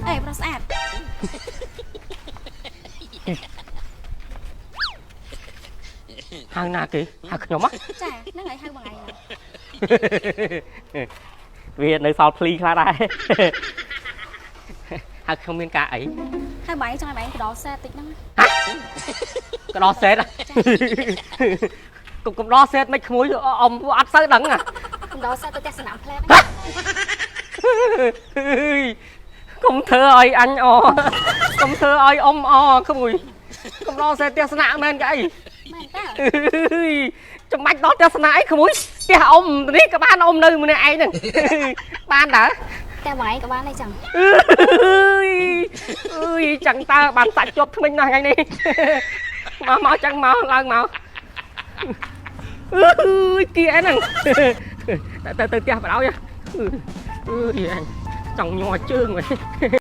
អេប្រុសស្អាត ហៅណាគេហៅខ្ញុំហ៎ ចាហ្នឹងហើយហៅបងឯង វានៅសល់ភ្លីខ្លះដែរ ហៅខ្ញុំមានការអី ហៅបងឯងចង់ឲ្យបងឯងកដោសេតតិចហ្នឹង កដោសេតកុំកំដោសេតមិនក្មួយអ៊ំអត់សូវដឹងហ៎ កដោសេតទៅផ្ទះសនាមផ្លែហ្នឹង កុំធ្វើឲ្យអញអកុំធ្វើឲ្យអ៊ំអក្មួយកុំដល់សេតទស្សនៈមែនកអី មែនតើ ចាំបាច់ដល់ទស្សនៈអីក្មួយផ្ទះអ៊ំនេះក៏បានអ៊ំនៅម្នាក់ឯងហ្នឹងបានតើ ផ្ទះបងឯងក៏បានដែរចឹង អើយអើយចឹងតើបានសាច់ជាប់ធ្មេញណាស់ថ្ងៃនេះមកមកចឹងមកឡើងមកអើយគៀហ្នឹងទៅទៅផ្ទះបដ ாய் អើយអញចង់ញ័រជើងវិញ